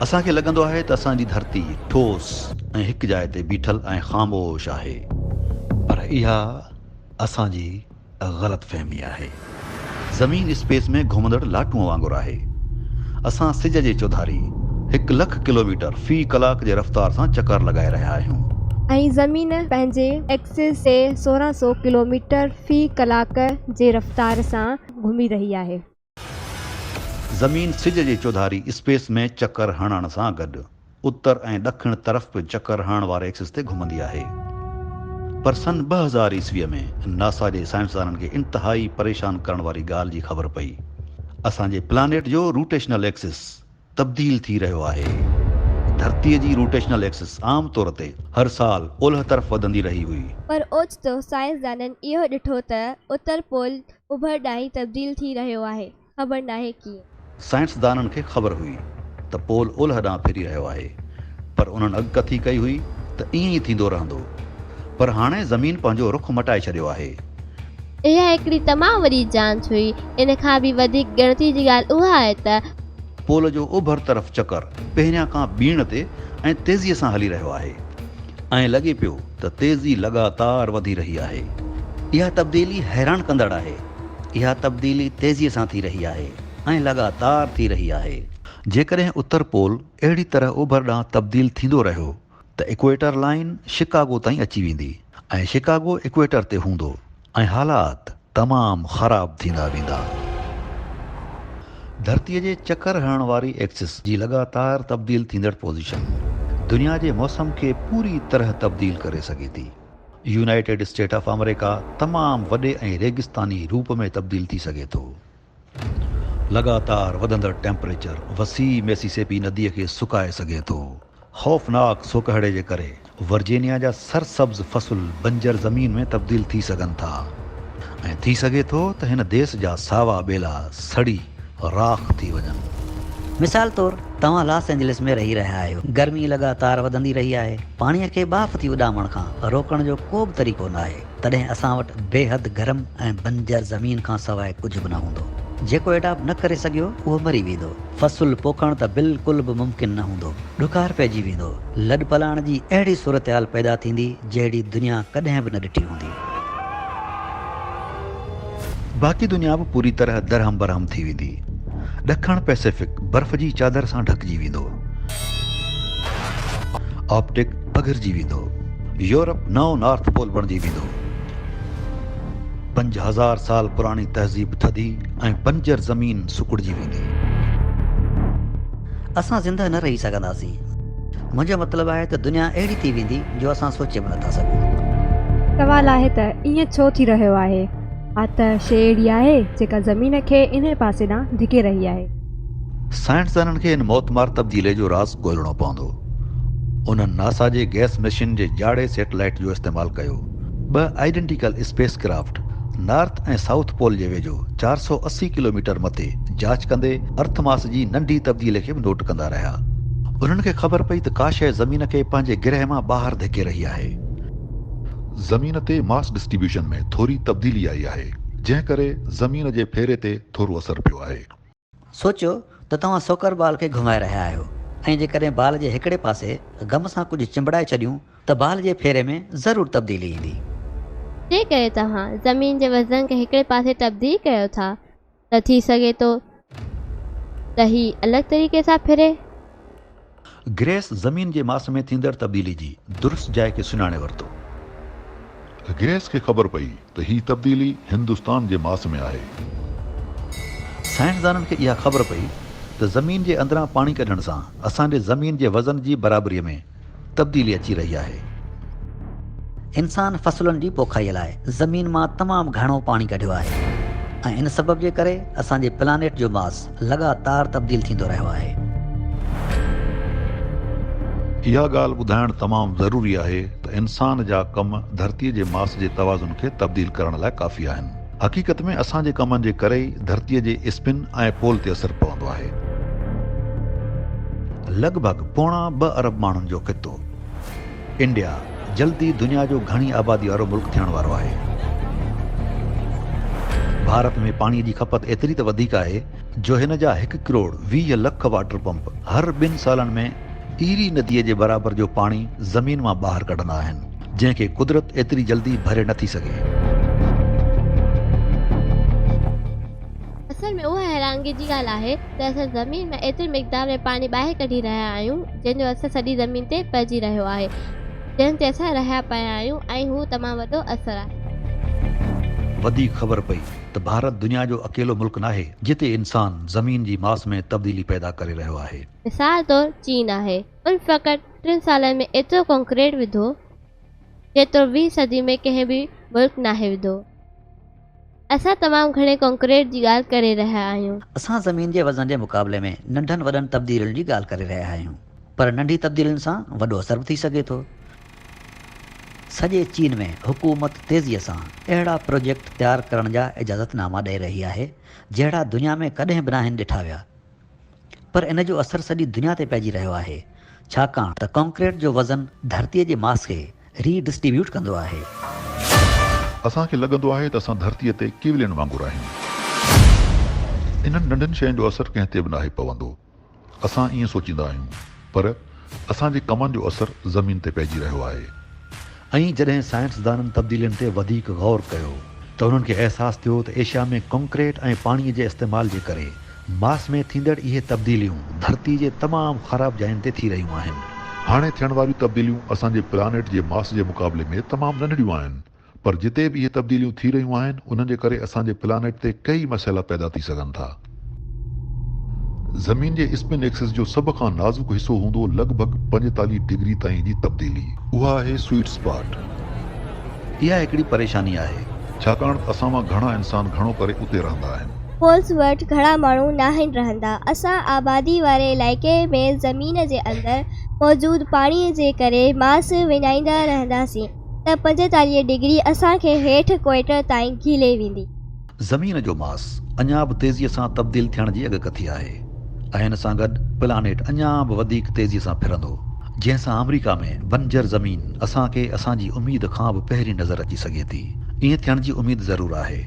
اسان کي لڳندو آهي ته اسان جي ڌرتي ٺوس ۽ هڪ جاء تي بيٺل ۽ خاموش آهي، پر اها اسان جي غلط فهمي آهي. زمين اسپيس ۾ گهمندڙ لاٽونء وانگر آهي. اسان سج جي چوڌاري هڪ لک ڪلوميٽر في ڪلاڪ جي رفتار سان چڪر لڳائي رهيا آهيون. ۽ زمين پنهنجي ايڪسس تي 1600 ڪلوميٽر في ڪلاڪ جي رفتار سان گهمي رهي آهي. زمين سج جي چوڌاري اسپيس ۾ چڪر هڻڻ سان گڏ اتر ۽ ڏکڻ طرف به چڪر هڻڻ واري ايڪسس تي گهمندي آهي. پر سن 2000 عيسويء ۾ ناسا جي سائنسدانن کي انتهائي پريشان ڪرڻ واري ڳالهه جي خبر پئي. اسان جي پلانيٽ جو روٽيشنل ايڪسس تبديل ٿي رهيو آهي. ڌرتيء جي روٽيشنل ايڪسس عام طور تي هر سال اولهه طرف وڌندي رهي هئي. پر اوچتو سائنسدانن اهو ڏٺو ته اتر پول اوڀر ڏانهن تبديل ٿي رهيو آهي، خبر ناهي ڪيئن. سائنسدانن کي خبر هئي ته پول اولهه ڏانهن ڦري رهيو آهي، پر انهن اڳڪٿي ڪئي هئي ته ائين ئي ٿيندو رهندو. پر هاڻي زمين پنهنجو رخ مٽائي ڇڏيو آهي. اها هڪڙي تمام وڏي جانچ هئي. ان کان به وڌيڪ ڳڻتي جي ڳالهه اها آهي ته. پول جو اوڀر طرف چڪر پهريان کان ٻيڻ تي ۽ تيزيء سان هلي رهيو آهي. ائين لڳي پيو ته تيزي لڳاتار وڌي رهي آهي. اها تبديلي حيران ڪندڙ آهي. اها تبديلي تيزيء سان ٿي رهي آهي ۽ لڳاتار ٿي رهي آهي. جيڪڏهن اتر پول اهڙي طرح اوڀر ڏانهن تبديل ٿيندو رهيو ته ايڪويٽر لائين شڪاگو تائين اچي ويندي ۽ شڪاگو ايڪويٽر تي هوندو ۽ حالات تمام خراب ٿيندا ويندا. ڌرتيء جي چڪر هڻڻ واري ايڪسس جي لڳاتار تبديل ٿيندڙ پوزيشن دنيا جي موسم کي پوري طرح تبديل ڪري سگهي ٿي. يونائيٽيڊ اسٽيٽ آف آمريڪا تمام وڏي ۽ ريگستاني روپ ۾ تبديل ٿي سگهي ٿو. لڳاتار وڌندڙ ٽيمپريچر وسيع ميسيسيپي نديء کي سڪائي سگهي ٿو. خوفناڪ سوڪهڙي جي ڪري ورجينيا جا سرسبز فصل بنجر زمين ۾ تبديل ٿي سگهن ٿا ۽ ٿي سگهي ٿو ته هن ديس جا ساوا ٻيلا سڙي راک ٿي وڃن. مثال طور، توهان لاس اينجلس ۾ رهي رهيا آهيو. گرمي لڳاتار وڌندي رهي آهي. پاڻيء کي ٻاڦ ٿي اڏامڻ کان روڪڻ جو ڪو به طريقو ناهي. تڏهن اسان وٽ بيحد گرم ۽ بنجر زمين کان سواء ڪجهه به نه هوندو. جيڪو ايڊاپٽ نه ڪري سگهيو، اهو مري ويندو. فصل پوکڻ ته بلڪل به ممڪن نه هوندو. ڏڪار پئجي ويندو. لڏپلاڻ جي اهڙي صورتحال پيدا ٿيندي، جهڙي دنيا ڪڏهن به نه ڏٺي هوندي. باقي دنيا به پوري طرح درهم برهم ٿي ويندي. ڏکڻ پئسفڪ برف جي چادر سان ڍڪجي ويندو. آرڪٽڪ پگهرجي ويندو. يورپ نئون نارٿ پول بڻجي ويندو. 5000 سال پراڻي تهذيب ٿڌي ۽ بنجر زمين سڪڙجي ويندي. اسان زنده نه رهي سگهنداسين. منهنجو مطلب آهي ته دنيا اهڙي ٿي ويندي جو اسان سوچي به نٿا سگهون. سوال آهي ته ائين ڇو ٿي رهيو آهي؟ ها ته شيء اهڙي آهي جيڪا زمين کي انهي پاسي ڏانهن ڌڪي رهي آهي. سائنسدانن کي ان موتمار تبديلي جو راز ڳولڻو پوندو. انهن ناسا جي گئس مشين جي جاڙي سيٽلائيٽ جو استعمال ڪيو. ٻه identical spacecraft north ۽ south pole جي ويجهو 480 ڪلوميٽر مٿي جاچ ڪندي ارٿ ماس جي ننڍي تبديلي کي به نوٽ ڪندا رهيا. انهن کي خبر پئي ته ڪا شيء زمين کي پنهنجي گرهه مان ٻاهر ڌڪي رهي آهي. زمين تي ماس ڊسٽريبيوشن ۾ ٿوري تبديلي آئي آهي، جنهن ڪري زمين جي ڦيري تي ٿورو اثر پيو آهي. سوچيو ته توهان سوڪر بال کي گهمائي رهيا آهيو ۽ جيڪڏهن بال جي هڪڙي پاسي غم سان ڪجهه چنبڙائي ڇڏيون ته بال جي ڦيري ۾ ضرور تبديلي ايندي. جيڪڏهن توهان زمين جي وزن کي هڪڙي پاسي تبديل ڪيو ٿا ته ٿي سگهي ٿو ته هي الڳ طريقي سان ڦري. گريس زمين جي ماس ۾ ٿيندڙ تبديلي جي درست جاء کي سڃاڻي ورتو. گريس کي خبر پئي ته هي تبديلي هندستان جي ماس ۾ آهي. سائنسدانن کي اها خبر پئي ته زمين جي اندران پاڻي ڪڍڻ سان اسان جي زمين جي وزن جي برابري ۾ تبديلي اچي رهي آهي. انسان فصلن جي پوکائيء لاء زمين مان تمام گهڻو پاڻي ڪڍيو آهي ۽ ان سبب جي ڪري اسان جي پلانيٽ جو ماس لڳاتار تبديل ٿيندو رهيو آهي. اها ڳالهه ٻڌائڻ تمام ضروري آهي ته انسان جا ڪم ڌرتيء جي ماس جي توازن کي تبديل ڪرڻ لاء ڪافي آهن. حقيقت ۾ اسان جي ڪمن جي ڪري ئي ڌرتيء جي اسپن ۽ پول تي اثر پوندو آهي. لڳ ڀڳ پوڻا ٻه ارب ماڻهن جو خطو، انڊيا، جلد ئي دنيا جو گهڻي آبادي وارو ملڪ ٿيڻ وارو آهي. ڀارت ۾ پاڻي جي کپت ايتري ته وڌيڪ آهي جو هن جا هڪ ڪروڙ 20 لک واٽر پمپ هر ٻن سالن ۾ ايري نديء جي برابر جو پاڻي زمين مان ٻاهر ڪڍندا آهن، جنهن کي قدرت ايتري جلدي ڀري نه ٿي سگهي. اصل ۾ اها حيرانگي جي ڳالهه آهي ته اسان زمين مان ايتري مقدار ۾ پاڻي ٻاهر ڪڍي رهيا آهيون، جنهن جو اثر سڄي زمين تي پئجي رهيو آهي، جنهن تي اسان رهيا پيا آهيون ۽ هو تمام وڏو اثر آهي. وڌيڪ خبر پئي ته ڀارت دنيا جو اڪيلو ملڪ ناهي، جتي انسان زمين جي ماس ۾ تبديلي پيدا ڪري رهيو آهي. مثال طور چين آهي، ان فقط ٽن سالن ۾ ايترو ڪنڪريٽ وڌو، جيترو 20 صدي ۾ ڪنهن به ملڪ ناهي وڌو. اسان تمام گهڻي ڪنڪريٽ جي ڳالهه ڪري رهيا آهيون. اسان زمين جي وزن جي مقابلي ۾ ننڍن وڏن تبديلين جي ڳالهه ڪري رهيا آهيون، پر ننڍي تبديلين سان وڏو اثر به ٿي سگهي ٿو. سڄي چين ۾ حڪومت تيزيء سان اهڙا پروجيڪٽ تيار ڪرڻ جا اجازت ناما ڏئي رهي آهي، جهڙا دنيا ۾ ڪڏهن به ناهن ڏٺا ويا. پر ان جو اثر سڄي دنيا تي پئجي رهيو آهي، ڇاڪاڻ ته ڪانڪريٽ جو وزن ڌرتيء جي ماس کي ري ڊسٽريبيوٽ ڪندو آهي. اسان کي لڳندو آهي ته اسان ڌرتيء تي ڪيولين وانگر آهيون. انهن ننڍين شين جو اثر ڪنهن تي به ناهي پوندو. اسان ائين سوچيندا آهيون. پر اسان جي ڪمن جو اثر زمين تي پئجي رهيو آهي. ۽ جڏهن سائنسدانن تبديلين تي وڌيڪ غور ڪيو ته انهن کي احساس ٿيو ته ايشيا ۾ ڪنڪريٽ ۽ پاڻي جي استعمال جي ڪري ماس ۾ ٿيندڙ اهي تبديليون ڌرتي جي تمام خراب جاين تي ٿي رهيون آهن. هاڻي ٿيڻ واريون تبديليون اسان جي پلانيٽ جي ماس جي مقابلي ۾ تمام ننڍڙيون آهن پر جتي به اهي تبديليون ٿي رهيون آهن انهن جي ڪري اسان جي پلانيٽ تي ڪيئي مسئلا پيدا ٿي سگهن ٿا. زمين جي اسپن ايڪسس جو سڀ کان نازڪ حصو هوندو لڳ ڀڳ 45 ڊگري تائين جي تبديلي. اها آهي سوئيٽ اسپاٽ. اها هڪڙي پريشاني آهي. ڇاڪاڻ ته اسان مان گهڻا انسان گهڻو ڪري اتي رهندا آهن. پولس وٽ گهڻا ماڻهو ناهن رهندا. اسان آبادي واري علائقي ۾ زمين جي اندر موجود پاڻي جي ڪري ماس وڃائيندا رهنداسين ته 45 ڊگري اسان کي هيٺ ڪوئٽر تائين گهلي ويندي. زمين جو ماس اڃا به تيزيء سان تبديل ٿيڻ جي اڳڪٿي آهي ۽ ان سان گڏ پلانيٽ اڃا به وڌيڪ تيزيء سان ڦرندو، جنهن سان آمريڪا ۾ بنجر زمين اسان کي اسان جي اميد کان به پهرين نظر اچي سگهي ٿي. ائين ٿيڻ جي اميد ضرور آهي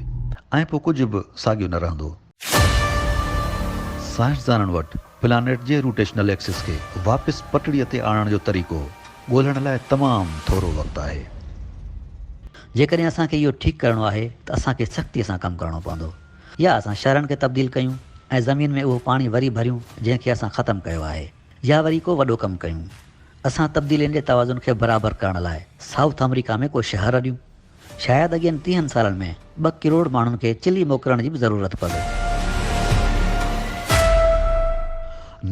۽ پوء ڪجهه به ساڳيو نه رهندو. سائنسدانن وٽ پلانيٽ جي روٽيشنل ايڪسس کي واپس پٽڙيء تي آڻڻ جو طريقو ڳولڻ لاء تمام ٿورو وقت آهي. جيڪڏهن اسان کي اهو ٺيڪ ڪرڻو آهي ته اسان کي سختيء سان ڪم ڪرڻو پوندو. يا اسان شهرن کي تبديل ڪيون ۽ زمين ۾ اهو پاڻي وري ڀريون جنهن کي اسان ختم ڪيو آهي يا وري ڪو وڏو ڪم ڪيون. اسان تبديلين جي توازن کي برابر ڪرڻ لاء سائوٿ آمريڪا ۾ ڪو شهر اڏيون. شايد اڳين ٽيهن سالن ۾ ٻه ڪروڙ ماڻهن کي چلي موڪلڻ جي به ضرورت پوي.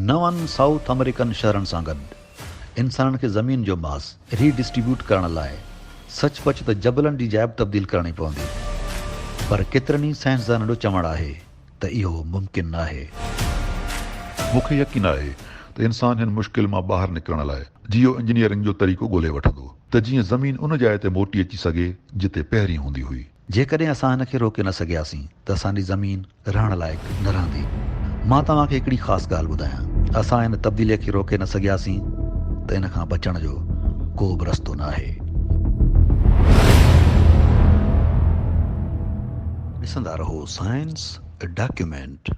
نون سائوٿ آمريڪن شهرن سان گڏ انسانن کي زمين جو ماس ري ڊسٽريبيوٽ ڪرڻ لاء سچ پچ ته جبلن جي جاء به تبديل ڪرڻي پوندي پر ڪيترن ئي سائنسدانن جو چوڻ آهي ته اهو ممڪن ناهي. مون کي يقين آهي ته انسان هن مشڪل مان ٻاهر نڪرڻ لاء جيو انجنيئرنگ جو طريقو ڳولي وٺندو ته جيئن زمين ان جاء تي موٽي اچي سگهي جتي پهرين هوندي هئي. جيڪڏهن اسان هن کي روڪي نه سگهياسين ته اسان جي زمين رهڻ لائق نه رهندي. مان توهان کي هڪڙي خاص ڳالهه ٻڌايان. اسان هن تبديليء کي روڪي نه سگهياسين ته ان کان بچڻ جو ڪو به رستو نه آهي. ڏسندا رهو سائنس ڊاڪيومينٽ.